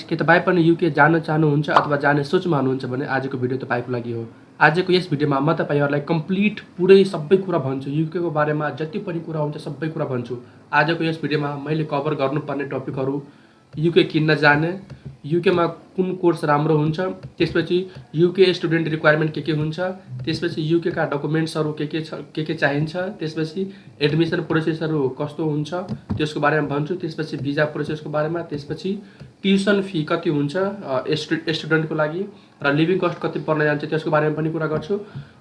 के तपाईँ पनि युके जान चाहनुहुन्छ अथवा जाने सोचमा हुनुहुन्छ भने आजको भिडियो तपाईँको लागि हो। आजको यस भिडियोमा म तपाईँहरूलाई कम्प्लिट पुरै सबै कुरा भन्छु। युकेको बारेमा जति पनि कुरा हुन्छ सबै कुरा भन्छु। आजको यस भिडियोमा मैले कभर गर्नुपर्ने टपिकहरू युके किन जाने, युकेमा कुन कोर्स राम्रो हुन्छ, त्यसपछि युके स्टुडेन्ट रिक्वायरमेन्ट के हुन्छ, त्यसपछि युकेका डकुमेन्ट्सहरू के चाहिन्छ, त्यसपछि एडमिसन प्रोसेसहरू कस्तो हुन्छ त्यसको बारेमा भन्छु, त्यसपछि भिजा प्रोसेसको बारेमा, त्यसपछि ट्युसन फी कति हुन्छ स्टुडेन्टको लागि र लिभिङ कस्ट कति पर्न जान्छ त्यसको बारेमा पनि कुरा गर्छु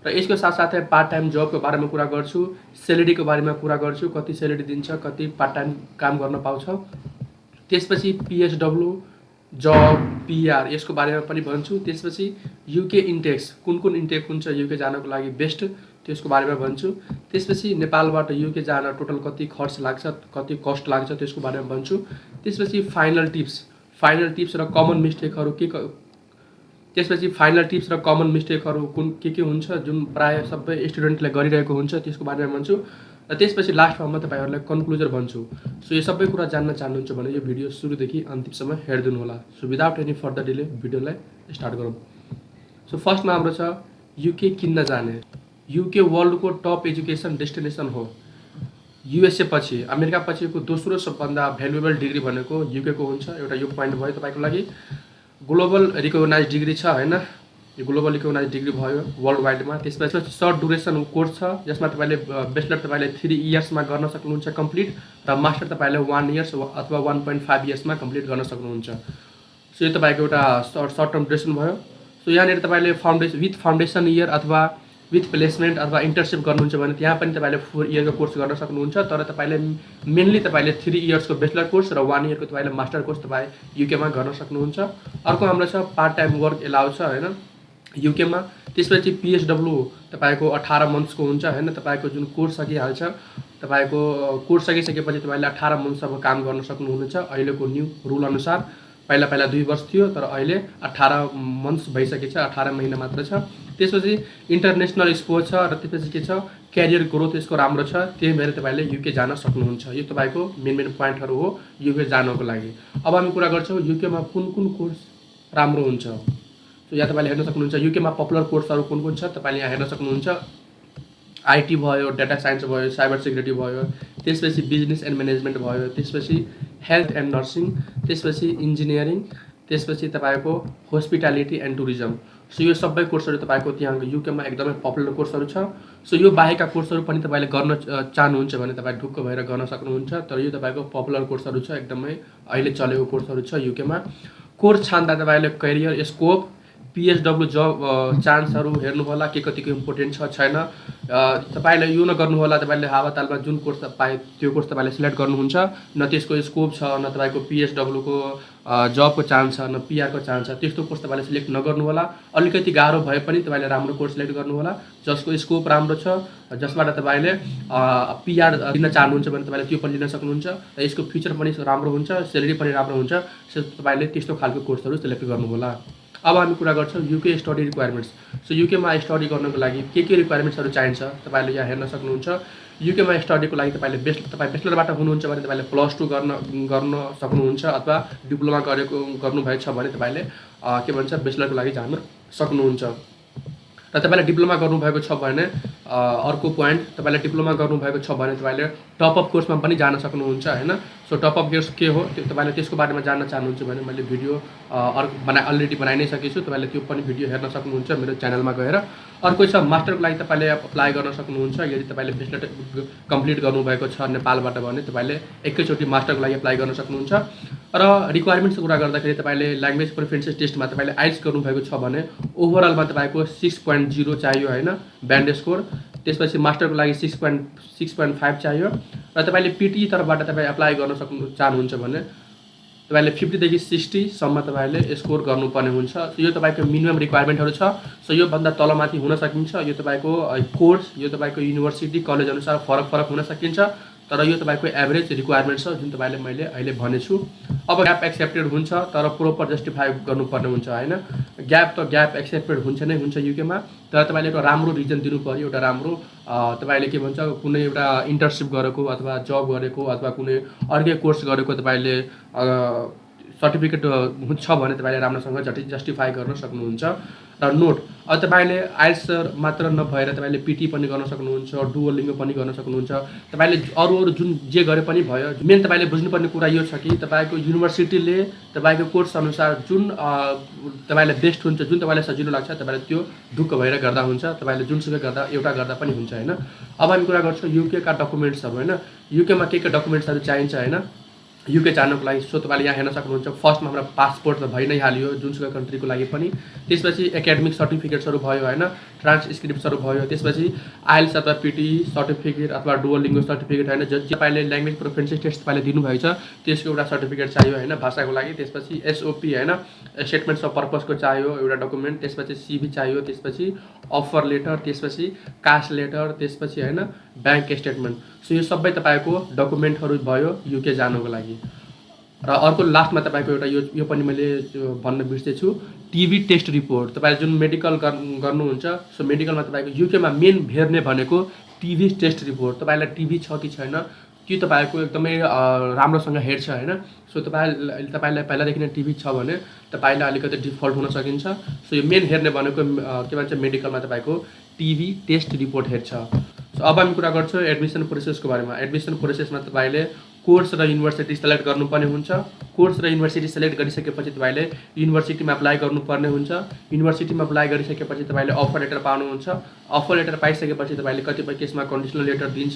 र यसको साथसाथै पार्ट टाइम जबको बारेमा कुरा गर्छु, सेलेरीको बारेमा कुरा गर्छु, कति सेलेरी दिन्छ, कति पार्ट टाइम काम गर्न पाउँछ, त्यसपछि पिएसडब्ल्यू जब पिआर यसको बारेमा पनि भन्छु, त्यसपछि युके इन्टेक्स कुन इन्टेक हुन्छ युके जानको लागि बेस्ट त्यसको बारेमा भन्छु, त्यसपछि नेपालबाट युके जान टोटल कति खर्च लाग्छ, कति कस्ट लाग्छ त्यसको बारेमा भन्छु, त्यसपछि फाइनल टिप्स र कमन मिस्टेकहरू त्यसपछि फाइनल टिप्स र कमन मिस्टेकहरू के हुन्छ जुन प्रायः सबै स्टुडेन्टले गरिरहेको हुन्छ त्यसको बारेमा भन्छु र त्यसपछि लास्टमा म तपाईँहरूलाई कन्क्लुजन भन्छु। सो यो सबै कुरा जान्न चाहनुहुन्छ भने यो भिडियो सुरुदेखि अन्तिमसम्म हेरिदिनु होला। So without any further delay भिडियोलाई स्टार्ट गरौँ। सो फर्स्टमा हाम्रो छ युके किन जाने। युके वर्ल्डको टप एजुकेसन डेस्टिनेसन हो। युएसए पछि अमेरिका पछिको दोस्रो सबभन्दा भ्यालुएबल डिग्री भनेको युकेको हुन्छ। एउटा यो पोइन्ट भयो तपाईँको लागि। ग्लोबल रिकगनाइज डिग्री छ हैन, यो ग्लोबल रिकगनाइज डिग्री भयो वर्ल्ड वाइडमा। त्यसपछि सर्ट ड्युरेसन कोर्स छ जसमा तपाईँले बेचलर तपाईँले 3 इयर्समा गर्न सक्नुहुन्छ कम्प्लिट र मास्टर तपाईँले 1 इयर्स अथवा 1.5 इयर्समा कम्प्लिट गर्न सक्नुहुन्छ। सो यो तपाईँको एउटा सर्ट टर्म ड्युरेसन भयो। सो यहाँनिर तपाईँले फाउन्डेसन इयर अथवा विथ प्लेसमेन्ट अथवा इन्टर्नसिप गर्नुहुन्छ भने त्यहाँ पनि तपाईँले 4 इयरको कोर्स गर्न सक्नुहुन्छ। तर तपाईँले मेनली तपाईँले 3 इयर्सको बेचलर कोर्स र 1 इयरको तपाईँले मास्टर कोर्स तपाईँ युकेमा गर्न सक्नुहुन्छ। अर्को हाम्रो छ पार्ट टाइम वर्क एलाउ छ हैन युकेमा। त्यसपछि पिएसडब्ल्यू तपाईँको 18 मन्थ्सको हुन्छ हैन। तपाईँको जुन कोर्स सकिहाल्छ, तपाईँको कोर्स सकिसकेपछि तपाईँले 18 मन्थसम्म काम गर्न सक्नुहुनेछ अहिलेको न्यू रुल अनुसार। पहिला 2 वर्ष थियो तर अहिले 18 मन्थ्स भइसकेको छ, 18 महिना मात्र छ। त्यसपछि इन्टरनेसनल एक्सपोज छ र त्यसपछि के छ क्यारियर ग्रोथ यसको राम्रो छ। त्यही भएर तपाईँले युके जान सक्नुहुन्छ। यो तपाईँको मेन पोइन्टहरू हो युके जानको लागि। अब हामी कुरा गर्छौँ युकेमा कुन कोर्स राम्रो हुन्छ। सो यहाँ तपाईँले हेर्न सक्नुहुन्छ युकेमा पपुलर कोर्सहरू कुन छ तपाईँले यहाँ हेर्न सक्नुहुन्छ। आइटी भयो, डाटा साइन्स भयो, साइबर सिक्युरिटी भयो, त्यसपछि बिजनेस एन्ड म्यानेजमेन्ट भयो, त्यसपछि हेल्थ एन्ड नर्सिङ, त्यसपछि इन्जिनियरिङ, त्यसपछि तपाईँको होस्पिटालिटी एन्ड टुरिज्म। सो यो सबै कोर्सहरू तपाईँको त्यहाँ युकेमा एकदमै पपुलर कोर्सहरू छ। सो यो बाहेकका कोर्सहरू पनि तपाईँले गर्न चाहनुहुन्छ भने तपाईँ ढुक्क भएर गर्न सक्नुहुन्छ। तर यो तपाईँको पपुलर कोर्सहरू छ, एकदमै अहिले चलेको कोर्सहरू छ युकेमा। कोर्स छान्दा तपाईँले करियर स्कोप, पिएसडब्ल्यू जब चान्सहरू हेर्नु होला के कतिको इम्पोर्टेन्ट छ छैन। तपाईँले यो नगर्नु होला तपाईँले हावातालमा जुन कोर्स पाए त्यो कोर्स तपाईँले सिलेक्ट गर्नुहुन्छ, न त्यसको स्कोप छ, न तपाईँको पिएसडब्ल्यूको जबको चान्स छ, न पिआरको चान्स छ। त्यस्तो कोर्स तपाईँले सिलेक्ट नगर्नु होला। अलिकति गाह्रो भए पनि तपाईँले राम्रो कोर्स सिलेक्ट गर्नु होला जसको स्कोप राम्रो छ, जसबाट तपाईँले पिआर लिन चाहनुहुन्छ भने तपाईँले त्यो पनि लिन सक्नुहुन्छ र यसको फ्युचर पनि राम्रो हुन्छ, सेलेरी पनि राम्रो हुन्छ। सो तपाईँले त्यस्तो खालको कोर्सहरू सिलेक्ट गर्नु होला। अब हामी कुरा गर्छौँ युके स्टडी रिक्वायरमेन्ट्स। सो युकेमा स्टडी गर्नको लागि के रिक्वायरमेन्ट्सहरू चाहिन्छ तपाईँले यहाँ हेर्न सक्नुहुन्छ। युकेमा स्टडीको लागि तपाईँ बेचलरबाट हुनुहुन्छ भने तपाईँले +2 गर्न सक्नुहुन्छ अथवा डिप्लोमा गर्नुभएको छ भने तपाईँले के भन्छ बेचलरको लागि जान सक्नुहुन्छ। र तपाईँले डिप्लोमा गर्नुभएको छ भने अर्को पोइन्ट, तपाईँले डिप्लोमा गर्नुभएको छ भने तपाईँले टपअप कोर्समा पनि जान सक्नुहुन्छ हैन। सो टपअप कोर्स के हो त्यो तपाईँले त्यसको बारेमा जान्न चाहनुहुन्छ भने मैले भिडियो अलरेडी बनाइ नै सकेछु, तपाईँले त्यो पनि भिडियो हेर्न सक्नुहुन्छ मेरो च्यानलमा गएर। अर्को छ मास्टरको लागि तपाईँले अप्लाई गर्न सक्नुहुन्छ। यदि तपाईँले बेचलर कम्प्लिट गर्नुभएको छ नेपालबाट भने तपाईँले एकैचोटि मास्टरको लागि अप्लाई गर्न सक्नुहुन्छ। र रिक्वायरमेन्ट्सको कुरा गर्दाखेरि तपाईँले ल्याङ्ग्वेज प्रिफरेन्सेस टेस्टमा तपाईँले आइल्स गर्नुभएको छ भने ओभरअलमा तपाईँको 6.0 चाहियो हैन ब्यान्ड स्कोर। त्यसपछि मास्टरको लागि 6.5 चाहियो र तपाईँले पिटी तर्फबाट तपाईँ अप्लाई गर्न चाहनुहुन्छ भने तपाईँले 50 देखि 60 सम्म तपाईँले स्कोर गर्नुपर्ने हुन्छ। यो तपाईँको मिनिमम रिक्वायरमेन्टहरू छ। सो योभन्दा तलमाथि हुन सकिन्छ। यो तपाईँको कोर्स, यो तपाईँको युनिभर्सिटी कलेज अनुसार फरक हुन सकिन्छ। तर यो तपाईँको एभरेज रिक्वायरमेन्ट छ जुन तपाईँले मैले अहिले भनेछु। अब ग्याप एक्सेप्टेड हुन्छ तर प्रोपर जस्टिफाई गर्नुपर्ने हुन्छ हैन। ग्याप एक्सेप्टेड हुन्छ नै हुन्छ युकेमा, तर तपाईँले एउटा राम्रो रिजन दिनु पर्यो। एउटा राम्रो तपाईँले के भन्छ कुनै एउटा इन्टर्नसिप गरेको अथवा जब गरेको अथवा कुनै अर्कै कोर्स गरेको तपाईँले सर्टिफिकेट छ भने तपाईँले राम्रोसँग जस्टिफाई गर्न सक्नुहुन्छ। र नोट, अब तपाईँले आइएल्स मात्र नभएर तपाईँले पिटी पनि गर्न सक्नुहुन्छ, डुओलिङ्गो पनि गर्न सक्नुहुन्छ। तपाईँले अरू जुन जे गरे पनि भयो। मेन तपाईँले बुझ्नुपर्ने कुरा यो छ कि तपाईँको युनिभर्सिटीले तपाईँको कोर्स अनुसार जुन तपाईँलाई बेस्ट हुन्छ, जुन तपाईँलाई सजिलो लाग्छ तपाईँले त्यो ढुक्क भएर गर्दा हुन्छ। तपाईँले जुनसुकै गर्दा एउटा गर्दा पनि हुन्छ होइन। अब हामी कुरा गर्छौँ युकेका डकुमेन्ट्सहरू होइन। युकेमा के डकुमेन्ट्सहरू चाहिन्छ होइन युके जानको लागि। सो तपाईँले यहाँ हेर्न सक्नुहुन्छ, फर्स्टमा हाम्रो पासपोर्ट त भइ नै हाल्यो जुनसुकै कन्ट्रीको लागि पनि। त्यसपछि एकाडेमिक सर्टिफिकेट्सहरू भयो होइन, ट्रान्सक्रिप्ट्सहरू भयो। त्यसपछि आइएल्स अथवा पिटी सर्टिफिकेट अथवा डुओलिङ्गो सर्टिफिकेट होइन, जे तपाईँले ल्याङ्ग्वेज प्रोफिसिएन्सी टेस्ट तपाईँले दिनुभएको छ त्यसको एउटा सर्टिफिकेट चाहियो होइन भाषाको लागि। त्यसपछि एसओपी होइन, स्टेटमेन्ट्स अफ पर्पजको चाहियो एउटा डकुमेन्ट। त्यसपछि सिभी चाहियो। त्यसपछि अफर लेटर, त्यसपछि कास्ट लेटर, त्यसपछि होइन ब्याङ्क स्टेटमेन्ट। सो यो सबै तपाईँको डकुमेन्टहरू भयो युके जानुको लागि। र अर्को लास्टमा तपाईँको एउटा यो पनि मैले भन्न बिर्सेछु, टिभी टेस्ट रिपोर्ट। तपाईँले जुन मेडिकल गर्नुहुन्छ, सो मेडिकलमा तपाईँको युकेमा मेन हेर्ने भनेको टिभी टेस्ट रिपोर्ट। तपाईँलाई टिभी छ कि छैन त्यो तपाईँको एकदमै राम्रोसँग हेर्छ होइन। सो तपाईँलाई पहिलादेखि नै टिभी छ भने तपाईँलाई अलिकति डिफल्ट हुन सकिन्छ। सो यो मेन हेर्ने भनेको के भन्छ मेडिकलमा तपाईँको टिभी टेस्ट रिपोर्ट हेर्छ। सो अब हामी कुरा गर्छौँ एडमिसन प्रोसेसको बारेमा। एडमिसन प्रोसेसमा तपाईँले कोर्स र युनिभर्सिटी सेलेक्ट गर्नुपर्ने हुन्छ। कोर्स र युनिभर्सिटी सेलेक्ट गरिसकेपछि तपाईँले युनिभर्सिटीमा अप्लाई गर्नुपर्ने हुन्छ। युनिभर्सिटीमा अप्लाई गरिसकेपछि तपाईँले अफर लेटर पाउनुहुन्छ। अफर लेटर पाइसकेपछि तपाईँले कतिपय केसमा कन्डिसनल लेटर दिन्छ,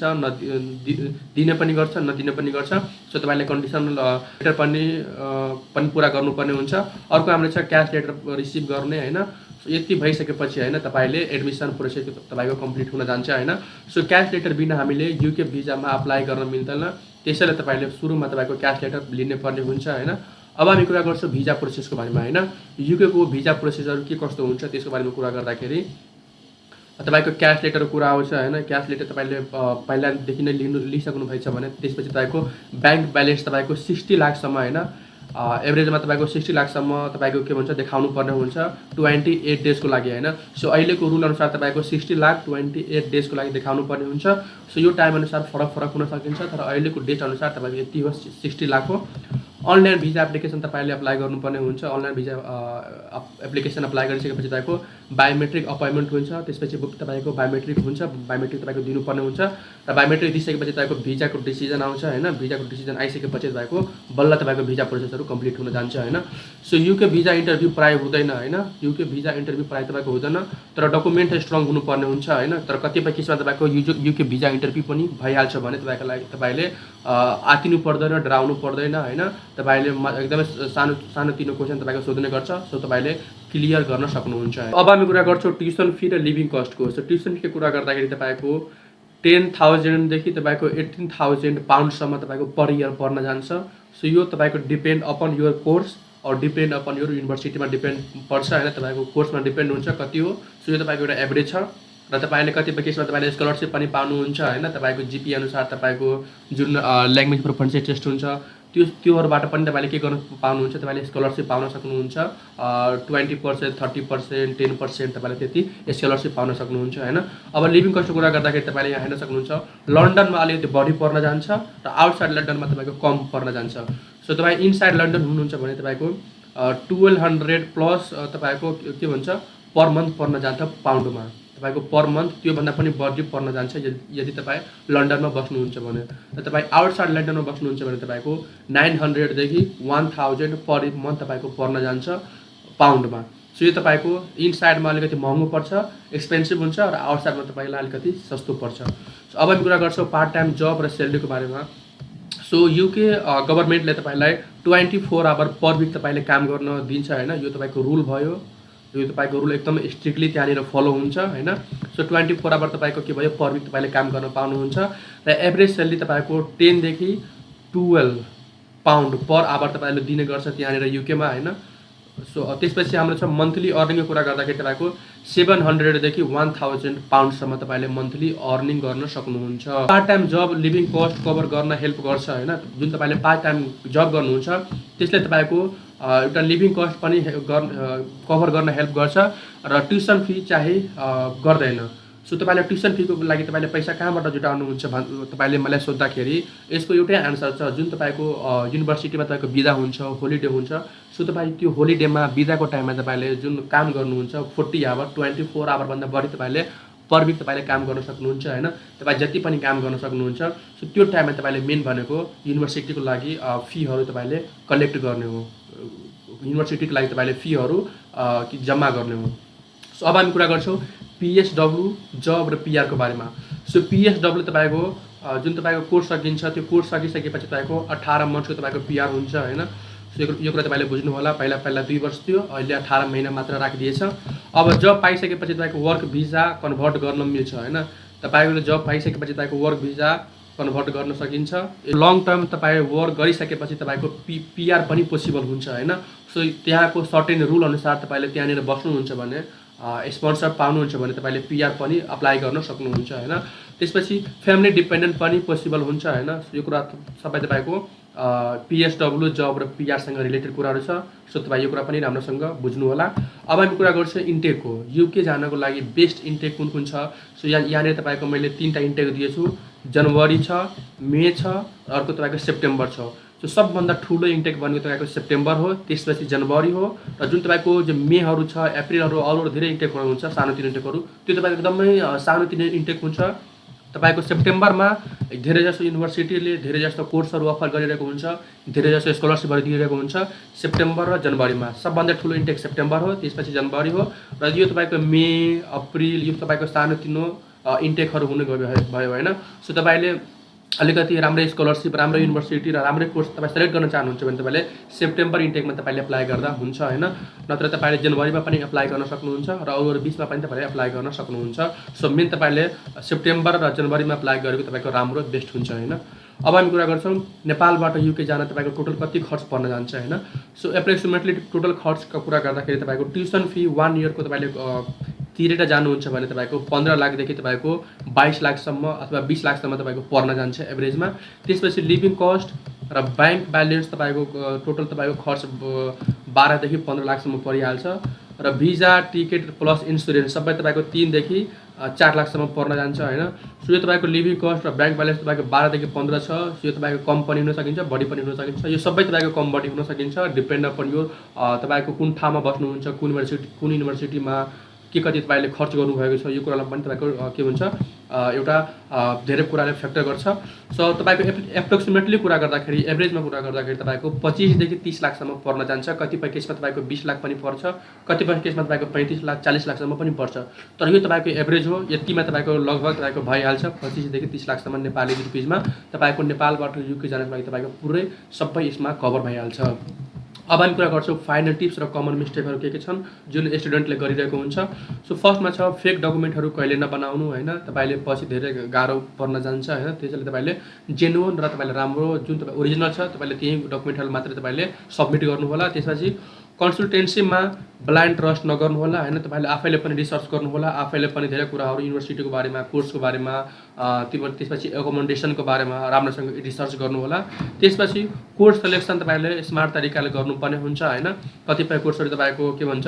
दिने पनि गर्छ, नदिने पनि गर्छ। सो तपाईँले कन्डिसनल लेटर पनि पुरा गर्नुपर्ने हुन्छ। अर्को हाम्रो छ क्यास लेटर रिसिभ गर्ने होइन। सो यति भइसकेपछि होइन तपाईँले एडमिसन प्रोसेस तपाईँको कम्प्लिट हुन जान्छ होइन। सो क्यास लेटर बिना हामीले युके भिजामा अप्लाई गर्न मिल्दैन। त्यसैले तपाईँले सुरुमा तपाईँको क्यास लेटर लिने पर्ने हुन्छ होइन। अब हामी कुरा गर्छौँ भिजा प्रोसेसको बारेमा होइन। युकेको भिजा प्रोसेसहरू के कस्तो हुन्छ त्यसको बारेमा कुरा गर्दाखेरि तपाईँको क्यास लेटरको कुरा आउँछ होइन। क्यास लेटर तपाईँले पहिलादेखि नै लिइसक्नु भएको छ भने त्यसपछि तपाईँको ब्याङ्क ब्यालेन्स तपाईँको 60 लाखसम्म होइन, एभरेजमा तपाईँको 60 लाखसम्म तपाईँको के भन्छ देखाउनु पर्ने हुन्छ 28 डेजको लागि होइन। सो अहिलेको रुल अनुसार तपाईँको 60 लाख 28 डेजको लागि देखाउनु पर्ने हुन्छ। सो यो टाइम अनुसार फरक हुन सकिन्छ, तर अहिलेको डेट अनुसार तपाईँको यति हो 60 लाख हो। अनलाइन भिजा एप्लिकेसन तपाईँले अप्लाई गर्नुपर्ने हुन्छ। अनलाइन भिजा एप्लिकेसन अप्लाई गरिसकेपछि तपाईँको बायोमेट्रिक अपोइन्टमेन्ट हुन्छ। त्यसपछि तपाईँको बायोमेट्रिक हुन्छ, बायोमेट्रिक तपाईँको दिनुपर्ने हुन्छ। र बायोमेट्रिक दिइसकेपछि तपाईँको भिजाको डिसिजन आउँछ होइन। भिजाको डिसिजन आइसकेपछि तपाईँको बल्ल तपाईँको भिजा प्रोसेसहरू कम्प्लिट हुन जान्छ होइन। सो युके भिजा इन्टरभ्यू प्राय हुँदैन होइन। युके भिजा इन्टरभ्यू प्राय तपाईँको हुँदैन, तर डकुमेन्ट स्ट्रङ हुनुपर्ने हुन्छ होइन। तर कतिपय केसमा तपाईँको युके भिजा इन्टरभ्यू पनि भइहाल्छ भने तपाईँको लागि तपाईँले आतिनु पर्दैन, डराउनु पर्दैन होइन। तपाईँले एकदमै सानोतिनो क्वेसन तपाईँको सोध्ने गर्छ। सो तपाईँले क्लियर गर्न सक्नुहुन्छ। अब हामी कुरा गर्छौँ ट्युसन फी र लिभिङ कस्टको। सो ट्युसन फीको कुरा गर्दाखेरि तपाईँको 10,000 देखि तपाईँको 18,000 पाउन्डसम्म तपाईँको पर इयर पर्न जान्छ। सो यो तपाईँको डिपेन्ड अपन योर कोर्स और डिपेन्ड अपन योर युनिभर्सिटीमा डिपेन्ड पर्छ होइन। तपाईँको कोर्समा डिपेन्ड हुन्छ कति हो। सो यो तपाईँको एउटा एभरेज छ। र तपाईँले कतिपय केसमा तपाईँले स्कलरसिप पनि पाउनुहुन्छ होइन। तपाईँको जिपी अनुसार तपाईँको जुन ल्याङ्ग्वेज प्रोफिसिएन्सी टेस्ट हुन्छ त्योहरूबाट पनि तपाईँले के गर्न पाउनुहुन्छ, तपाईँले स्कलरसिप पाउन सक्नुहुन्छ। 20%, 30%, 10% तपाईँले त्यति स्कलरसिप पाउन सक्नुहुन्छ होइन। अब लिभिङ कस्टको कुरा गर्दाखेरि तपाईँले यहाँ हेर्न सक्नुहुन्छ लन्डनमा अलिकति बढी पर्न जान्छ र आउटसाइड लन्डनमा तपाईँको कम पर्न जान्छ। सो तपाईँ इनसाइड लन्डन हुनुहुन्छ भने तपाईँको 1200 प्लस तपाईँको के भन्छ पर मन्थ पर्न जान्छ पाउन्डमा। तपाईँको पर मन्थ त्योभन्दा पनि बढी पर्न जान्छ यदि तपाईँ लन्डनमा बस्नुहुन्छ भने। र तपाईँ आउटसाइड लन्डनमा बस्नुहुन्छ भने तपाईँको 900 देखि 1000 पर मन्थ तपाईँको पर्न जान्छ पाउन्डमा। सो यो तपाईँको इनसाइडमा अलिकति महँगो पर्छ, एक्सपेन्सिभ हुन्छ, र आउटसाइडमा तपाईँलाई अलिकति सस्तो पर्छ। सो अब हामी कुरा गर्छौँ पार्ट टाइम जब र स्यालेरीको बारेमा। सो युके गभर्मेन्टले तपाईँलाई 24 आवर पर विक तपाईँले काम गर्न दिन्छ होइन। यो तपाईँको रुल भयो। यो तपाईँको रुल एकदम स्ट्रिक्टली त्यहाँनिर फलो हुन्छ होइन। सो 24 आवर तपाईँको के भयो पर विक तपाईँले काम गर्न पाउनुहुन्छ। र एभरेज स्यालेरी तपाईँको 10 देखि 12 पाउन्ड पर आवर तपाईँले दिने गर्छ त्यहाँनिर युकेमा होइन। सो त्यसपछि हाम्रो छ मन्थली अर्निङको कुरा गर्दाखेरि तपाईँको 700 देखि 1000 पाउन्डसम्म तपाईँले मन्थली अर्निङ गर्न सक्नुहुन्छ। पार्ट टाइम जब लिभिङ कस्ट कभर गर्न हेल्प गर्छ होइन। जुन तपाईँले पार्ट टाइम जब गर्नुहुन्छ त्यसले तपाईँको एउटा लिभिङ कस्ट पनि कभर गर्न हेल्प गर्छ र ट्युसन फी चाहिँ गर्दैन। सो तपाईँले ट्युसन फीको लागि तपाईँले पैसा कहाँबाट जुटाउनुहुन्छ तपाईँले मलाई सोद्धाखेरि यसको एउटै आन्सर छ। जुन तपाईँको युनिभर्सिटीमा तपाईँको बिदा हुन्छ, होलिडे हुन्छ, सो तपाईँ त्यो होलिडेमा बिदाको टाइममा तपाईँले जुन काम गर्नुहुन्छ 40 आवर 24 आवरभन्दा बढी तपाईँले पर विक तपाईँले काम गर्न सक्नुहुन्छ होइन। तपाईँ जति पनि काम गर्न सक्नुहुन्छ। सो त्यो टाइममा तपाईँले मेन भनेको युनिभर्सिटीको लागि फीहरू तपाईँले कलेक्ट गर्ने हो, युनिभर्सिटीको लागि तपाईँले फीहरू जम्मा गर्ने हो। सो अब हामी कुरा गर्छौँ PSW जब र PR को बारेमा। सो PSW तपाईँको जुन तपाईँको कोर्स सकिन्छ, त्यो कोर्स सकिसकेपछि तपाईँको 18 मन्थको तपाईँको PR हुन्छ होइन। सो यो कुरा तपाईँले बुझ्नु होला। पहिला 2 वर्ष थियो, अहिले 18 महिना मात्र राखिदिएछ। अब जब पाइसकेपछि तपाईँको वर्क भिजा कन्भर्ट गर्न मिल्छ होइन। तपाईँले जब पाइसकेपछि तपाईँको वर्क भिजा कन्भर्ट गर्न सकिन्छ। लङ टर्म तपाईँ वर्क गरिसकेपछि तपाईँको PR पनि पोसिबल हुन्छ होइन। सो त्यहाँको सर्टेन रुल अनुसार तपाईँले त्यहाँनिर बस्नुहुन्छ भने, स्पोन्सर पाउनुहुन्छ भने तपाईँले PR पनि अप्लाई गर्न सक्नुहुन्छ होइन। त्यसपछि फ्यामिली डिपेन्डेन्ट पनि पोसिबल हुन्छ होइन। यो कुरा सबै तपाईँको PSW जब र PR सँग रिलेटेड कुराहरू छ। सो तपाईँ यो कुरा पनि राम्रोसँग बुझ्नु होला। अब हामी कुरा गर्छौँ इन्टेकको। UK जानको लागि बेस्ट इन्टेक कुन छ। सो यहाँनिर तपाईँको मैले 3टा इन्टेक दिएछु। जनवरी छ, मे छ, अर्को तपाईँको सेप्टेम्बर छ। सो सबभन्दा ठुलो इन्टेक भनेको तपाईँको सेप्टेम्बर हो, त्यसपछि जनवरी हो, र जुन तपाईँको जो मेहरू छ, अप्रिलहरू, अरू धेरै इन्टेकहरू हुन्छ, सानोतिनो इन्टेकहरू, त्यो तपाईँको एकदमै सानोतिनो इन्टेक हुन्छ। तपाईँको सेप्टेम्बरमा धेरै जसो युनिभर्सिटीले धेरै जस्तो कोर्सहरू अफर गरिरहेको हुन्छ, धेरै जसो स्कलरसिपहरू दिइरहेको हुन्छ सेप्टेम्बर र जनवरीमा। सबभन्दा ठुलो इन्टेक सेप्टेम्बर हो, त्यसपछि जनवरी हो, र यो तपाईँको मे, अप्रिल यो तपाईँको सानोतिनो इन्टेकहरू हुने भयो होइन। सो तपाईँले अलिकति राम्रै स्कलरसिप, राम्रो युनिभर्सिटी र राम्रै कोर्स तपाईँ सेलेक्ट गर्न चाहनुहुन्छ भने तपाईँले सेप्टेम्बर इन्टेकमा तपाईँले अप्लाई गर्दा हुन्छ होइन। नत्र तपाईँले जनवरीमा पनि अप्लाई गर्न सक्नुहुन्छ र अरू 20मा पनि तपाईँले अप्लाई गर्न सक्नुहुन्छ। सो मेन तपाईँले सेप्टेम्बर र जनवरीमा अप्लाई गरेको तपाईँको राम्रो बेस्ट हुन्छ होइन। अब हामी कुरा गर्छौँ नेपालबाट UK जान तपाईँको टोटल कति खर्च पर्न जान्छ होइन। सो एप्रोक्सिमेटली टोटल खर्चको कुरा गर्दाखेरि तपाईँको ट्युसन फी 1 इयरको तपाईँले तिरेर जानुहुन्छ भने तपाईँको 15 लाखदेखि तपाईँको 22 लाखसम्म अथवा 20 लाखसम्म तपाईँको पर्न जान्छ एभरेजमा। त्यसपछि लिभिङ कस्ट र ब्याङ्क ब्यालेन्स तपाईँको टोटल तपाईँको खर्च 12 देखि 15 लाखसम्म परिहाल्छ। र भिजा, टिकट प्लस इन्सुरेन्स सबै तपाईँको 3 देखि 4 लाखसम्म पर्न जान्छ होइन। सो यो तपाईँको लिभिङ कस्ट र ब्याङ्क ब्यालेन्स तपाईँको 12 देखि 15 छ। यो तपाईँको कम पनि हुन सकिन्छ, बढी पनि हुन सकिन्छ। यो सबै तपाईँको कम बढी हुन सकिन्छ, डिपेन्ड अपन यो तपाईँको कुन ठाउँमा बस्नुहुन्छ, कुन युनिभर्सिटीमा के कति तपाईँले खर्च गर्नुभएको छ, यो कुरालाई पनि तपाईँको के हुन्छ एउटा धेरै कुराले फ्याक्टर गर्छ। सो तपाईँको एप्रोक्सिमेटली कुरा गर्दाखेरि, एभरेजमा कुरा गर्दाखेरि तपाईँको 25 देखि 30 लाखसम्म पर्न जान्छ। कतिपय केसमा तपाईँको 20 लाख पनि पर्छ, कतिपय केसमा तपाईँको 35 लाख 40 लाखसम्म पनि पर्छ। तर यो तपाईँको एभरेज हो। यतिमा तपाईँको लगभग तपाईँको भइहाल्छ 25 देखि 30 लाखसम्म नेपाली रुपिजमा। तपाईँको नेपालबाट UK जानको लागि तपाईँको पुरै सबै यसमा कभर भइहाल्छ। अब हामी कुरा गर्छौँ फाइनल टिप्स र कमन मिस्टेकहरू के छन् जुन स्टुडेन्टले गरिरहेको हुन्छ। सो फर्स्टमा छ फेक डकुमेन्टहरू कहिले नबनाउनु होइन। तपाईँले पछि धेरै गाह्रो पर्न जान्छ होइन। त्यसैले तपाईँले जेन्युन र तपाईँले राम्रो जुन तपाईँ ओरिजिनल छ तपाईँले त्यही डकुमेन्टहरू मात्रै तपाईँले सबमिट गर्नु होला। त्यसपछि कन्सल्टेन्सीमा ब्लाइन्ड ट्रस्ट नगर्नु होला होइन। तपाईँले आफैले पनि रिसर्च गर्नु होला, आफैले पनि धेरै कुराहरू युनिभर्सिटीको बारेमा, कोर्सको बारेमा, त्यसपछि एकोमोडेसनको बारेमा राम्रोसँग रिसर्च गर्नु होला। त्यसपछि कोर्स सेलेक्सन तपाईँले स्मार्ट तरिकाले गर्नुपर्ने हुन्छ होइन। कतिपय कोर्सहरू तपाईँको के भन्छ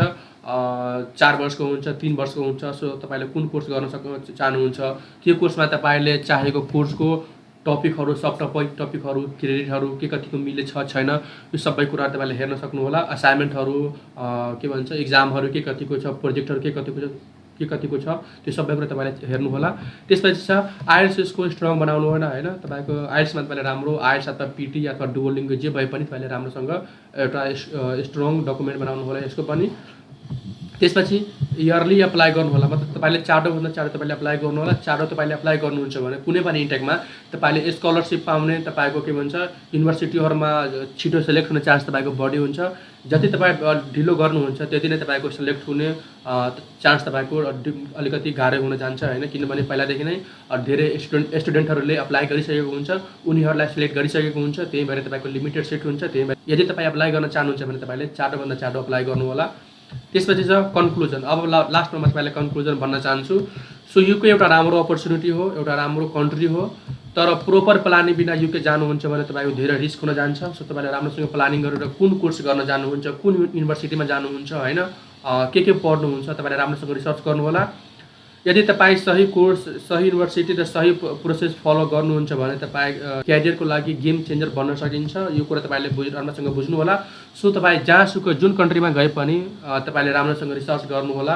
4 वर्षको हुन्छ, 3 वर्षको हुन्छ। सो तपाईँले कुन कोर्स गर्न चाहनुहुन्छ, त्यो कोर्समा तपाईँले चाहेको कोर्सको टपिकहरू, सब टपिकहरू, क्रेडिटहरू के कतिको मिले छ छैन, यो सबै कुराहरू तपाईँले हेर्न सक्नु होला। असाइनमेन्टहरू के भन्छ, इक्जामहरू के कतिको छ, प्रोजेक्टहरू के कतिको छ, त्यो सबै कुरा तपाईँले हेर्नु होला। त्यसपछि छ आइएल्टिएसको स्ट्रङ बनाउनु होला होइन। तपाईँको आइएल्टिएसमा तपाईँले राम्रो आइएल्टिएस अथवा PT अथवा डुओलिङ्गो जे भए पनि तपाईँले राम्रोसँग एउटा स्ट्रङ डकुमेन्ट बनाउनु होला यसको पनि। त्यसपछि इयरली अप्लाई गर्नु होला। मतलब तपाईँले चाँडोभन्दा चाँडो तपाईँले अप्लाई गर्नु होला। चाँडो तपाईँले अप्लाई गर्नुहुन्छ भने कुनै पनि इन्टेकमा तपाईँले स्कलरसिप पाउने तपाईँको के भन्छ युनिभर्सिटीहरूमा छिटो सेलेक्ट हुने चान्स तपाईँको बढी हुन्छ। जति तपाईँ ढिलो गर्नुहुन्छ त्यति नै तपाईँको सेलेक्ट हुने चान्स तपाईँको अलिकति गाह्रो हुन जान्छ होइन। किनभने पहिलादेखि नै धेरै स्टुडेन्टहरूले अप्लाई गरिसकेको हुन्छ, उनीहरूलाई सिलेक्ट गरिसकेको हुन्छ, त्यही भएर तपाईँको लिमिटेड सिट हुन्छ। त्यही भएर यदि तपाईँ अप्लाई गर्न चाहनुहुन्छ भने तपाईँले चाँडोभन्दा चाँडो अप्लाई गर्नु होला। त्यसपछि छ कन्क्लुजन। अब लास्टमा म तपाईँलाई कन्क्लुजन भन्न चाहन्छु। सो UK एउटा राम्रो अपर्च्युनिटी हो, एउटा राम्रो कन्ट्री हो। तर प्रोपर प्लानिङ बिना UK जानुहुन्छ भने तपाईँको धेरै रिस्क हुन जान्छ। सो तपाईँले राम्रोसँग प्लानिङ गरेर कुन कोर्स गर्न जानुहुन्छ, कुन युनिभर्सिटीमा जानुहुन्छ होइन, के पढ्नुहुन्छ, तपाईँले राम्रोसँग रिसर्च गर्नु होला। यदि तपाईँ सही कोर्स, सही युनिभर्सिटी र सही प्रोसेस फलो गर्नुहुन्छ भने तपाईँ क्यारियरको लागि गेम चेन्जर बन्न सकिन्छ। यो कुरा तपाईँले राम्रोसँग बुझ्नु होला। सो तपाईँ जहाँसुकै जुन कन्ट्रीमा गए पनि तपाईँले राम्रोसँग रिसर्च गर्नुहोला।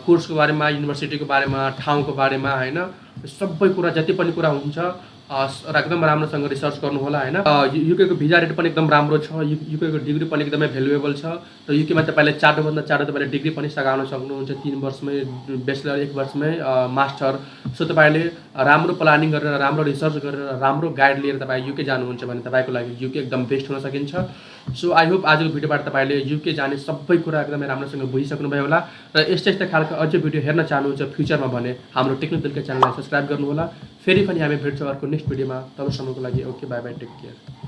कोर्सको बारेमा, युनिभर्सिटीको बारेमा, ठाउँको बारेमा होइन, सबै कुरा जति पनि कुरा हुन्छ र एकदम राम्रोसँग रिसर्च गर्नुहोला होइन। युकेको भिजा रेट पनि एकदम राम्रो छ। युकेको डिग्री पनि एकदमै भ्यालुएबल छ। र युकेमा तपाईँले चाँडोभन्दा चाँडो तपाईँले डिग्री पनि सघाउन सक्नुहुन्छ। 3 वर्षमै ब्याचलर, 1 वर्षमै मास्टर। सो तपाईँले राम्रो प्लानिङ गरेर, राम्रो रिसर्च गरेर, राम्रो गाइड लिएर तपाईँ युके जानुहुन्छ भने तपाईँको लागि युके एकदम बेस्ट हुन सकिन्छ। सो आई होप आजको भिडियोबाट तपाईँले युके जाने सबै कुरा एकदमै राम्रोसँग बुझिसक्नुभयो होला। र यस्तै खालको अझै भिडियो हेर्न चाहनुहुन्छ फ्युचरमा भने हाम्रो टेक्निकल च्यानललाई सब्सक्राइब गर्नुहोला। फेरि पनि हामी भेट्छौँ अर्को नेक्स्ट भिडियोमा। तबसम्मको लागि okay, bye bye, take care.